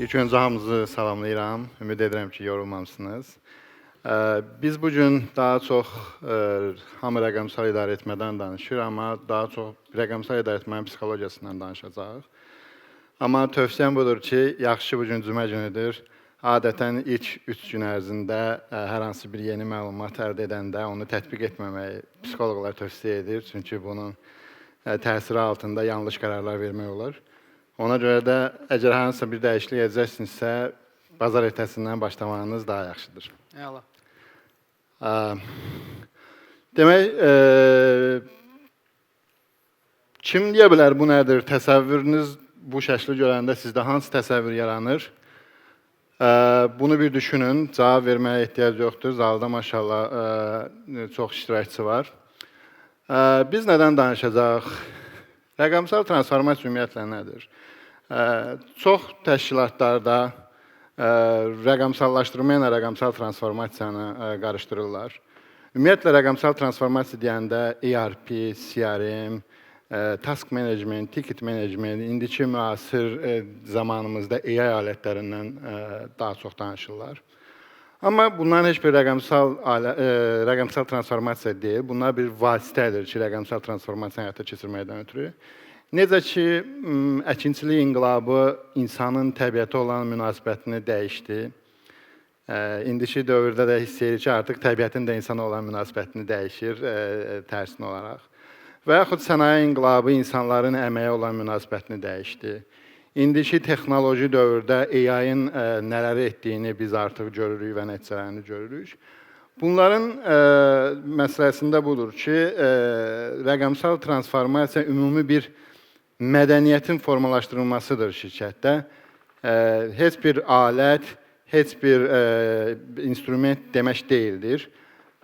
İlk öncə hamınızı salamlayıram. Ümid edirəm ki, yorulmamısınız. Biz bu gün daha çox hamı rəqəmsal idarə etmədən danışır, amma daha çox rəqəmsal idarə etmənin psixologiyasından danışacağıq. Amma tövsiyəm budur ki, yaxşı bu gün cümə günüdür. Adətən ilk 3 gün ərzində hər hansı bir yeni məlumat əldə edəndə onu tətbiq etməməyi psixoloqlar tövsiyə edir. Çünki bunun təsiri altında yanlış qərarlar vermək olar. Ona görə də əgər hansısa bir dəyişiklik edəcəksinizsə, bazar ertəsindən başlamağınız daha yaxşıdır. Əla. Demək, kim deyə bilər bu nədir? Təsəvvürünüz bu şəkli görəndə sizdə hansı təsəvvür yaranır? Bunu bir düşünün. Cavab verməyə ehtiyac yoxdur. Zalda maşallah çox iştirakçı var. Biz nədən danışacağıq? Rəqəmsal transformasiya ümumiyyətlə nədir? Çox təşkilatlarda rəqəmsallaşdırma ilə rəqəmsal transformasiyanı qarışdırırlar. Ümumiyyətlə rəqəmsal transformasiya deyəndə ERP, CRM, task management, ticket management, indiki müasir zamanımızda AI alətlərindən daha çox danışırlar. Amma bunların heç bir rəqəmsal transformasiya deyil. Bunlar bir vasitədir ki, rəqəmsal transformasiyanı həyata keçirməkdən ötürü. Necə ki, əkinçilik inqilabı insanın təbiətə olan münasibətini dəyişdi. İndiki dövrdə də hiss edirik ki, artıq təbiətin də insana olan münasibətini dəyişir tərsinə olaraq. Və yaxud sənaye inqilabı insanların əməyə olan münasibətini dəyişdi. İndiki texnoloji dövrdə AI-ın nələri etdiyini biz artıq görürük və nəticələrini görürük. Bunların məsələsində budur ki, rəqəmsal transformasiya ümumi bir mədəniyyətin formalaşdırılmasıdır şirkətdə. Heç bir alət, heç bir instrument demək deyildir.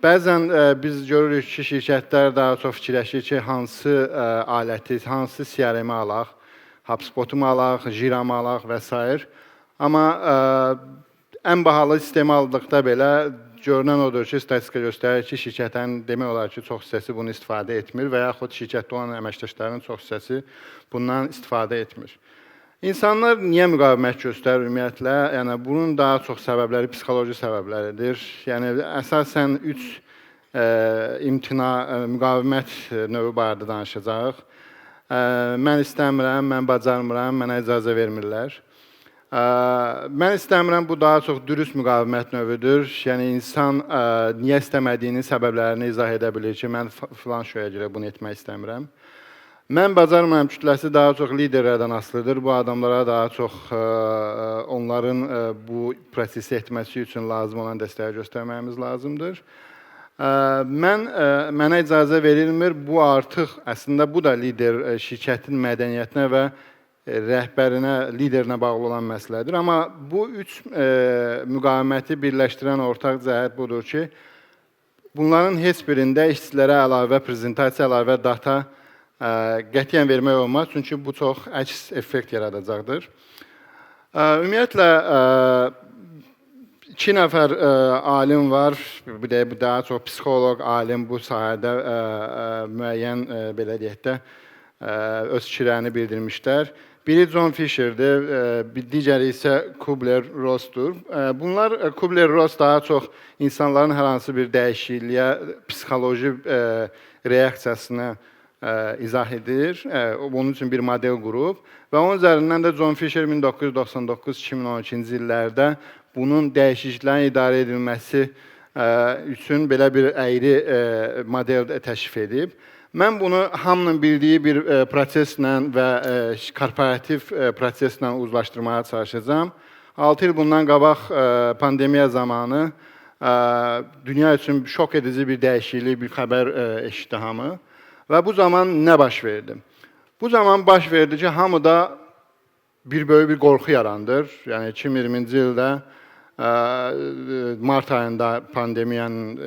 Bəzən biz görürük ki, şirkətlər daha çox fikirləşir ki, hansı aləti, hansı CRM-i alaq, HubSpot-u mu alaq, Jira-mı alaq və s. Amma ən bahalı sistemi aldıqda belə görünən odur ki, statistika göstərir ki, şirkətin demək olar ki, çox hissəsi bunu istifadə etmir və yaxud şirkətdə olan əməkdaşların çox hissəsi bundan istifadə etmir. İnsanlar niyə müqavimət göstərir ümumiyyətlə? Yəni bunun daha çox səbəbləri psixoloji səbəbləridir. Yəni əsasən 3 imtina, müqavimət növü barədə danışacağıq. Mən istəmirəm, mən bacarmıram, mənə icazə vermirlər. Mən istəmirəm, bu daha çox dürüst müqavimət növüdür. Yəni insan niyə istəmədiyinin səbəblərini izah edə bilir ki, mən filan şeyə görə bunu etmək istəmirəm. Mən bacarmıram kütləsi daha çox liderlərdən asılıdır. Bu adamlara daha çox onların bu prosesi etməsi üçün lazım olan dəstəyi göstərməyimiz lazımdır. Mənə icazə verilmir. Bu artıq əslində bu da lider şirkətin mədəniyyətinə və rəhbərinə, liderinə bağlı olan məsələdir. Amma bu üç müqaviməti birləşdirən ortaq cəhət budur ki, bunların heç birində işçilərə əlavə prezentasiya, əlavə data qətiyyən vermək olmaz, çünki bu çox əks effekt yaradacaqdır. Ümumiyyətlə 2 nəfər alim var, bu daha çox psixoloq, alim bu sahədə müəyyən belə deyək də öz fikirlərini bildirmişlər. Biri John Fisher'dir, bir digəri isə Kubler-Ross'dur. Bunlar Kubler-Ross daha çox insanların hər hansı bir dəyişikliyə psixoloji reaksiyasını izah edir. Bunun üçün bir model qurub və onun üzərindən də John Fisher 1999-2012-ci illərdə bunun dəyişikliklərin idarə edilməsi üçün belə bir əyri model təşrif edib. Mən bunu hamının bildiyi bir proseslə və korporativ proseslə uzlaşdırmağa çalışacağam. 6 il bundan qabaq pandemiya zamanı dünya üçün şok edici bir dəyişiklik, bir xəbər eşitdi hamı. Və bu zaman nə baş verdi? Bu zaman baş verdi ki, hamıda bir böyük bir qorxu yarandır. Yəni 2020-ci ildə mart ayında pandemiyanın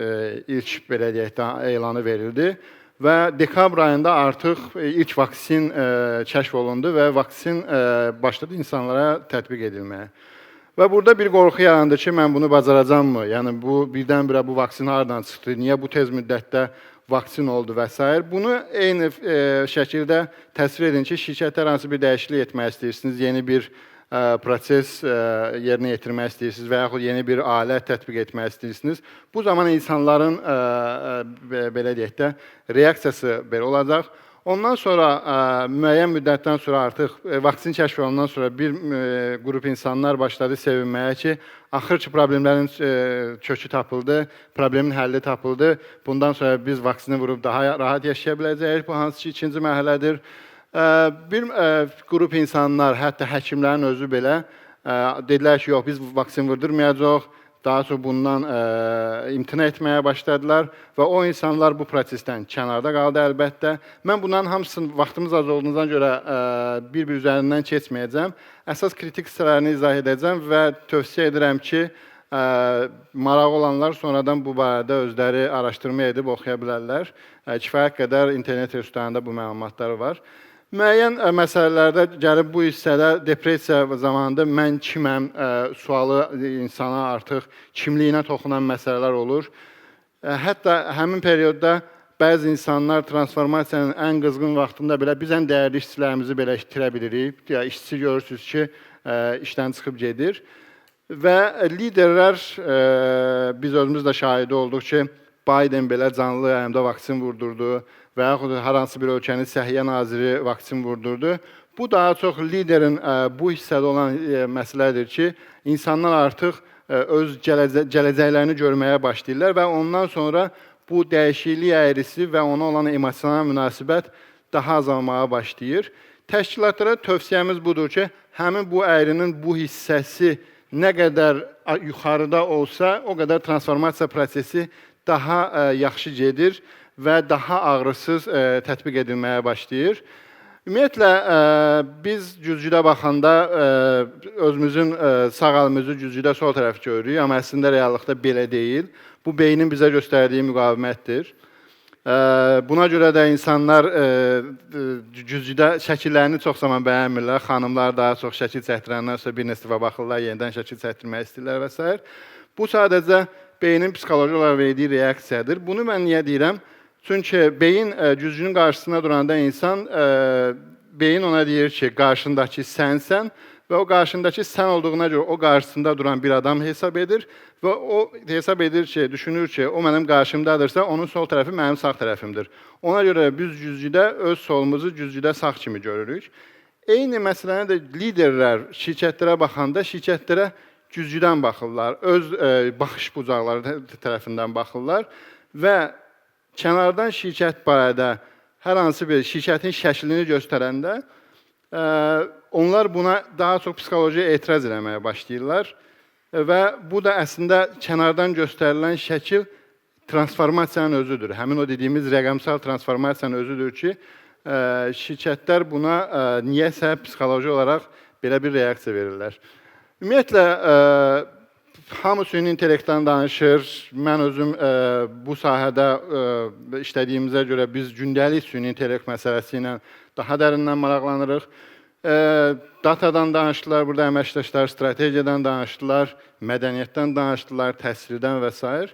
ilk belə deyək də elanı verildi və dekabr ayında artıq ilk vaksin kəşf olundu və vaksin başladı insanlara tətbiq edilməyə. Və burada bir qorxu yarandı ki, mən bunu bacaracağammı? Yəni bu birdən-birə bu vaksin hardan çıxdı? Niyə bu tez müddətdə vaksin oldu və s. Bunu eyni şəkildə təsvir edin ki, şirkətdə hər hansı bir dəyişiklik etmək istəyirsiniz, yeni bir proses yerinə yetirmək istəyirsiniz və yaxud yeni bir alət tətbiq etmək istəyirsiniz. Bu zaman insanların belə deyək də reaksiyası belə olacaq. Ondan sonra müəyyən müddətdən sonra artıq vaksin kəşf olunandan sonra bir qrup insanlar başladı sevinməyə ki, axır ki problemlərin kökü tapıldı, problemin həlli tapıldı. Bundan sonra biz vaksini vurub daha rahat yaşaya biləcəyik. Bu hansı ki ikinci mərhələdir. Bir qrup insanlar, hətta həkimlərin özü belə dedilər ki, yox, biz vaksin vurdurmayacağıq. Daha çox bundan imtina etməyə başladılar və o insanlar bu prosesdən kənarda qaldı əlbəttə. Mən bunların hamısını vaxtımız az olduğundan görə bir-bir üzərindən keçməyəcəm. Əsas kritik hissələrini izah edəcəm və tövsiyə edirəm ki, marağı olanlar sonradan bu barədə özləri araşdırma edib oxuya bilərlər. Kifayət qədər internet resurslarında bu məlumatlar var. Müəyyən məsələlərdə gəlib bu hissədə depressiya zamanında mən kiməm sualı insana artıq kimliyinə toxunan məsələlər olur. Hətta həmin periodda bəzi insanlar transformasiyanın ən qızğın vaxtında belə biz ən dəyərli işçilərimizi belə itirə bilirik. Yəni, işçi görürsünüz ki, işdən çıxıb gedir. Və liderlər, biz özümüz də şahidi olduq ki, Biden belə canlı yayımda vaksin vurdurdu və yaxud hər hansı bir ölkənin səhiyyə naziri vaksin vurdurdu. Bu daha çox liderin bu hissədə olan məsələdir ki, insanlar artıq öz gələcəklərini görməyə başlayırlar və ondan sonra bu dəyişiklik əyrisi və ona olan emosional münasibət daha azalmağa başlayır. Təşkilatlara tövsiyəmiz budur ki, həmin bu əyrinin bu hissəsi nə qədər yuxarıda olsa, o qədər transformasiya prosesi daha yaxşı gedir və daha ağrısız tətbiq edilməyə başlayır. Ümumiyyətlə, biz güzgüdə baxanda özümüzün sağ əlimizi güzgüdə sol tərəf görürük, amma əslində reallıqda belə deyil. Bu, beynin bizə göstərdiyi müqavimətdir. Buna görə də insanlar güzgüdə şəkillərini çox zaman bəyənmirlər. Xanımlar daha çox şəkil çəkdirəndən sonra bir neçə dəfə baxırlar, yenidən şəkil çəkdirmək istəyirlər və s. Bu, sadəcə beynin psixoloji olaraq verdiyi reaksiyadır. Bunu mən niyə deyirəm? Çünki beyin güzgünün qarşısında duranda insan, beyin ona deyir ki, qarşındakı sənsən və o qarşındakı sən olduğuna görə o qarşısında duran bir adam hesab edir və o hesab edir ki, düşünür ki, o mənim qarşımdadırsa, onun sol tərəfi mənim sağ tərəfimdir. Ona görə biz güzgüdə öz solumuzu güzgüdə sağ kimi görürük. Eyni məsələni də liderlər şirkətlərə baxanda şirkətlərə güzgüdən baxırlar, öz baxış bucaqları tərəfindən baxırlar və kənardan şirkət barədə hər hansı bir şirkətin şəklini göstərəndə onlar buna daha çox psixoloji etiraz eləməyə başlayırlar və bu da əslində kənardan göstərilən şəkil transformasiyanın özüdür. Həmin o dediyimiz rəqəmsal transformasiyanın özüdür ki, şirkətlər buna niyəsə psixoloji olaraq belə bir reaksiya verirlər. Ümumiyyətlə, hamı süni intellektdən danışır. Mən özüm bu sahədə işlədiyimizə görə biz gündəlik süni intellekt məsələsi ilə daha dərindən maraqlanırıq. Datadan danışdılar, burada əməkdaşlar, strategiyadan danışdılar, mədəniyyətdən danışdılar, təsirdən və s.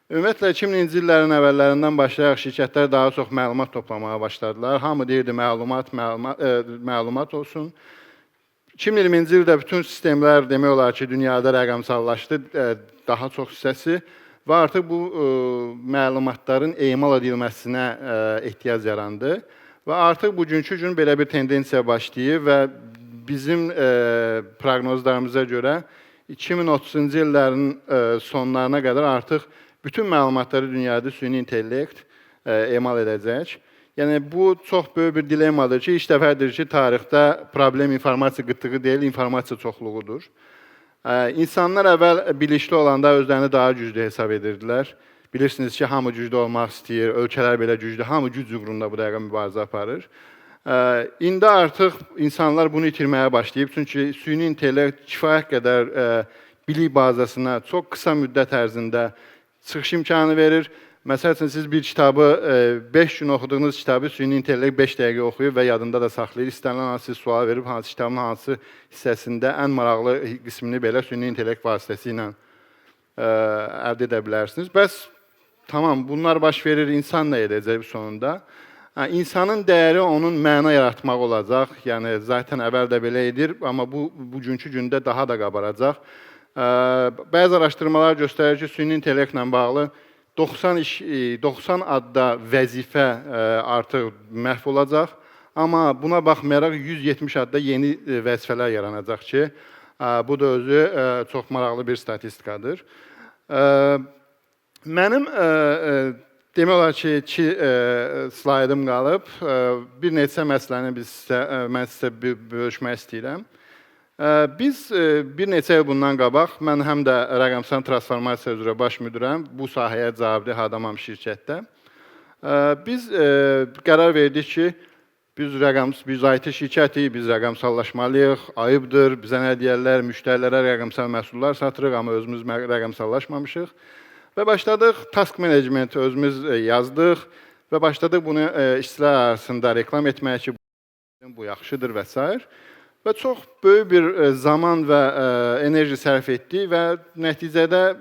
Ümumiyyətlə, 2000-ci illərin əvvəllərindən başlayaraq şirkətlər daha çox məlumat toplamağa başladılar. Hamı deyirdi, məlumat, məlumat, məlumat olsun. 2020-ci ildə bütün sistemlər demək olar ki, dünyada rəqəmsallaşdı, daha çox hissəsi və artıq bu məlumatların emal edilməsinə ehtiyac yarandı. Və artıq bugünkü gün belə bir tendensiya başlayır və bizim proqnozlarımıza görə 2030-cu illərin sonlarına qədər artıq bütün məlumatları dünyada süni intellekt emal edəcək. Yəni, bu çox böyük bir dilemmadır ki, ilk dəfədir ki, tarixdə problem informasiya qıtlığı deyil, informasiya çoxluğudur. İnsanlar əvvəl bilikli olanda özlərini daha güclü hesab edirdilər. Bilirsiniz ki, hamı güclü olmaq istəyir, ölkələr belə güclü, hamı güc uğrunda bu dəqiqə mübarizə aparır. İndi artıq insanlar bunu itirməyə başlayıb, çünki süni intellekt kifayət qədər bilik bazasına çox qısa müddət ərzində çıxış imkanı verir. Məsəl üçün, siz bir kitabı, 5 gün oxuduğunuz kitabı süni intellekt 5 dəqiqə oxuyur və yadında da saxlayır. İstənilən hansı sual verib, hansı kitabın hansı hissəsində ən maraqlı qismini belə süni intellekt vasitəsilə əldə edə bilərsiniz. Bəs, tamam, bunlar baş verir, insan nə edəcək sonunda? İnsanın dəyəri onun məna yaratmaq olacaq. Yəni zaten əvvəl də belə edir, amma bu bugünkü gündə daha da qabaracaq. Bəzi araşdırmalar göstərir ki, süni intellektlə bağlı 90 adda vəzifə artıq məhv olacaq. Amma buna baxmayaraq 170 adda yeni vəzifələr yaranacaq ki, bu da özü çox maraqlı bir statistikadır. Mənim demək olar ki, 2 slaydım qalıb. Bir neçə məsələni mən sizə bölüşmək istəyirəm. Biz bir neçə il bundan qabaq, mən həm də rəqəmsal transformasiya üzrə baş müdirəm, bu sahəyə cavabdeh adamam şirkətdə. Biz qərar verdik ki, biz IT şirkətiyik, biz rəqəmsallaşmalıyıq, ayıbdır, bizə nə deyərlər, müştərilərə rəqəmsal məhsullar satırıq, amma özümüz rəqəmsallaşmamışıq. Və başladıq task management özümüz yazdıq və başladıq bunu işçilər arasında reklam etməyə ki, bu yaxşıdır və s. Və çox böyük bir zaman və enerji sərf etdik və nəticədə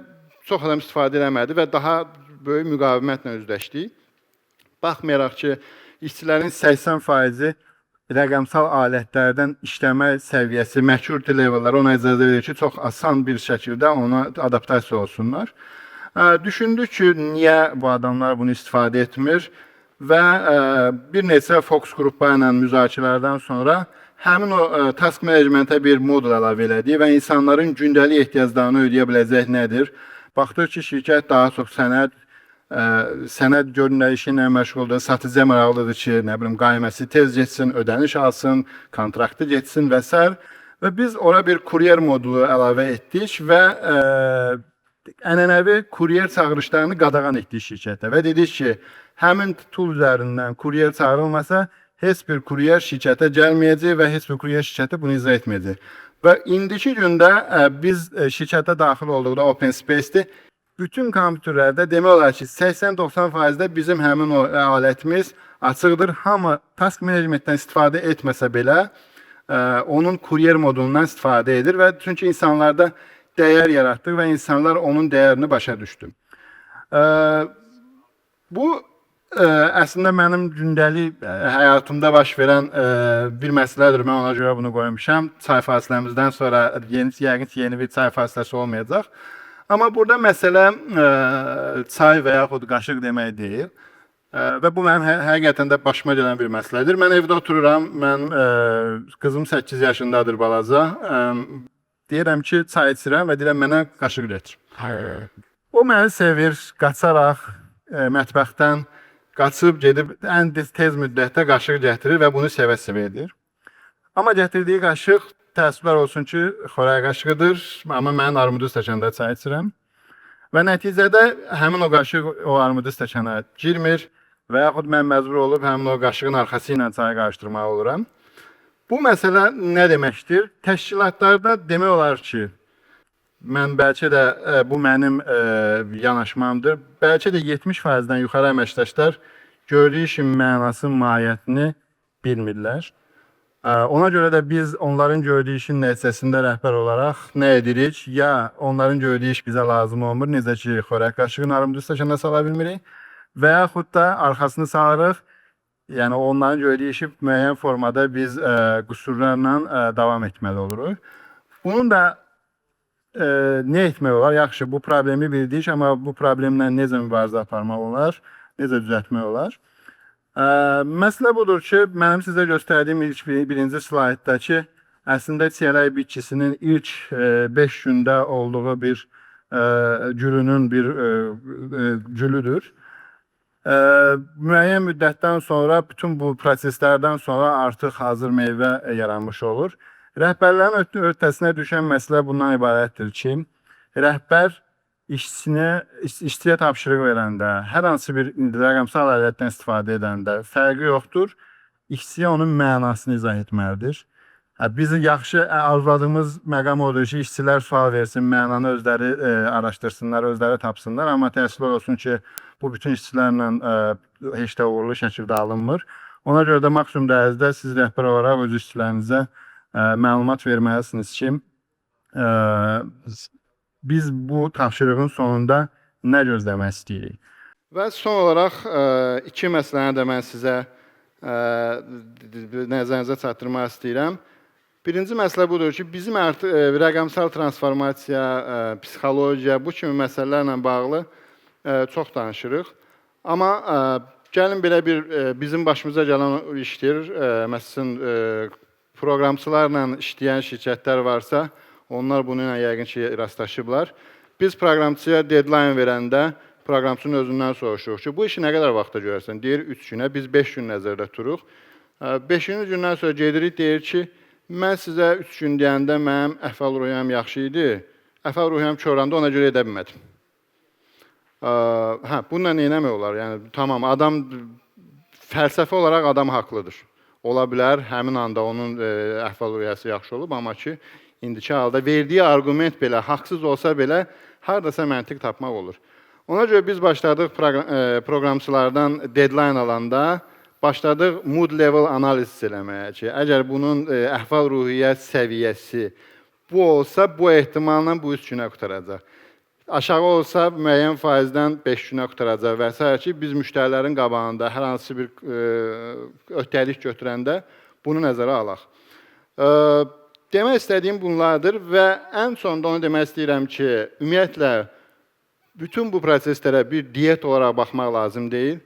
çox adam istifadə eləmədi və daha böyük müqavimətlə üzləşdik. Baxmayaraq ki, işçilərin 80%-i rəqəmsal alətlərdən işləmə səviyyəsi, maturity levelləri ona icazə verir ki, çox asan bir şəkildə ona adaptasiya olsunlar. Düşündük ki, niyə bu adamlar bunu istifadə etmir və bir neçə fokus qrupları ilə müzakirələrdən sonra həmin o task managementə bir modul əlavə elədik və insanların gündəlik ehtiyaclarını ödəyə biləcək nədir? Baxdıq ki, şirkət daha çox sənəd göndərişi ilə məşğuldur, satıcıya maraqlıdır ki, nə bilim, qayməsi tez getsin, ödəniş alsın, kontraktı getsin və s. Və biz ora bir kuryer modulu əlavə etdik və ənənəvi kuryer çağırışlarını qadağan etdik şirkətdə və dedik ki, həmin tool üzərindən kuryer çağırılmasa, heç bir kuryer şirkətə gəlməyəcək və heç bir kuryer şirkəti bunu icra etməyəcək. Və indiki gündə biz şirkətə daxil olduqda Open Space-dir. Bütün kompüterlərdə demək olar ki, 80-90%-də bizim həmin o alətimiz açıqdır. Hamı task managementdən istifadə etməsə belə, onun kuryer modulundan istifadə edir və çünki insanlarda dəyər yaratdıq və insanlar onun dəyərini başa düşdü. Bu əslində mənim gündəlik həyatımda baş verən bir məsələdir. Mən ona görə bunu qoymuşam. Çay fasiləmizdən sonra yəqin ki, yeni bir çay fasiləsi olmayacaq. Amma burada məsələ çay və yaxud qaşıq demək deyil. Və bu mənim həqiqətən də başıma gələn bir məsələdir. Mən evdə otururam, mən qızım 8 yaşındadır balaca. Deyirəm ki, çay içirəm və deyirəm mənə qaşıq gətir. O məni sevir, qaçaraq mətbəxdən qaçıb gedib ən tez müddətdə qaşıq gətirir və bunu sevə-sevə edir. Amma gətirdiyi qaşıq təəssüflər olsun ki, xörək qaşığıdır, amma mən armudu stəkanda çay içirəm. Və nəticədə həmin o qaşıq o armudu stəkana girmir və yaxud mən məcbur olub həmin o qaşığın arxası ilə çayı qarışdırmalı oluram. Bu məsələ nə deməkdir? Təşkilatlarda demək olar ki, mən bəlkə də bu mənim yanaşmamdır. Bəlkə də 70%-dən yuxarı əməkdaşlar gördüyü işin mənası, mahiyyətini bilmirlər. Ona görə də biz onların gördüyü işin nəticəsində rəhbər olaraq nə edirik? Ya onların gördüyü iş bizə lazım olmur, necə ki, xörək qaşığını armudu stəkana sala bilmirik və yaxud da arxasını salırıq. Yəni onların gördüyü işi müəyyən formada biz qüsurlarla davam etməli oluruq. Bunun da nə etmək olar? Yaxşı, bu problemi bildik, amma bu problemlə necə mübarizə aparmaq olar? Necə düzəltmək olar? Məsələ budur ki, mənim sizə göstərdiyim ilk birinci slaydakı əslində çiyələk bitkisinin ilk 5 gündə olduğu bir gülünün bir gülüdür. Müəyyən müddətdən sonra, bütün bu proseslərdən sonra artıq hazır meyvə yaranmış olur. Rəhbərlərin öhdəsinə düşən məsələ bundan ibarətdir ki, rəhbər işçiyə tapşırıq verəndə, hər hansı bir rəqəmsal alətdən istifadə edəndə fərqi yoxdur. İşçiyə onun mənasını izah etməlidir. Bizi yaxşı arzuladığımız məqam odur ki, işçilər sual versin, mənanı özləri araşdırsınlar, özləri tapsınlar. Amma təəssüflər olsun ki, bu bütün işçilərlə heç də uğurlu şəkildə alınmır. Ona görə də maksimum dərəcədə siz rəhbər olaraq öz işçilərinizə məlumat verməlisiniz ki, biz bu tapşırığın sonunda nə gözləmək istəyirik. Və son olaraq iki məsələni də mən sizə nəzərinizə çatdırmaq istəyirəm. Birinci məsələ budur ki, bizim artıq rəqəmsal transformasiya, psixologiya, bu kimi məsələlərlə bağlı çox danışırıq. Amma gəlin belə bir bizim başımıza gələn işdir. Məsələn, proqramçılarla işləyən şirkətlər varsa, onlar bununla yəqin ki, rastlaşıblar. Biz proqramçıya deadline verəndə proqramçının özündən soruşuruq ki, bu işi nə qədər vaxta görərsən? Deyir 3 günə, biz 5 gün nəzərdə tuturuq. 5-ci gündən sonra gedirik, deyir ki, mən sizə 3 gün deyəndə mənim əhval-ruhiyyəm yaxşı idi. Əhval-ruhiyyəm koranda, ona görə edə bilmədim. Hə, bununla nə etmək olar? Yəni tamam, adam fəlsəfi olaraq adam haqlıdır. Ola bilər həmin anda onun əhval-ruhiyyəsi yaxşı olub, amma ki indiki halda verdiyi arqument belə haqsız olsa belə hardasa məntiq tapmaq olur. Ona görə biz başladıq proqramçılardan deadline alanda başladıq mood level analiz eləməyə ki, əgər bunun əhval-ruhiyyə səviyyəsi bu olsa, bu ehtimalla bu 3 günə qurtaracaq. Aşağı olsa müəyyən faizdən 5 günə qurtaracaq və s. ki, biz müştərilərin qabağında hər hansı bir öhdəlik götürəndə bunu nəzərə alaq. Demək istədiyim bunlardır və ən sonda onu demək istəyirəm ki, ümumiyyətlə bütün bu proseslərə bir diyet olaraq baxmaq lazım deyil.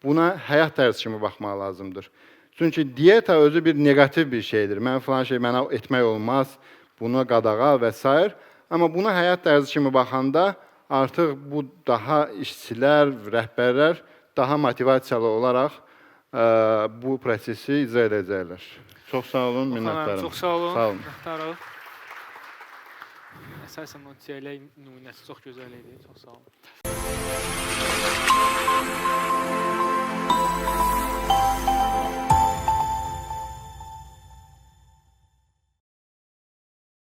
Buna həyat tərzi kimi baxmaq lazımdır. Çünki diyeta özü bir neqativ bir şeydir. Mən filan şey mənə etmək olmaz, buna qadağa və s. Amma buna həyat tərzi kimi baxanda artıq bu daha işçilər, rəhbərlər daha motivasiyalı olaraq bu prosesi icra edəcəklər. Çox sağ olun, minnətdarım. Çox sağ olun. Sağ olun. Minnətdarıq. Əsasən o çiyələk nümunəsi çox gözəl idi. Çox sağ olun.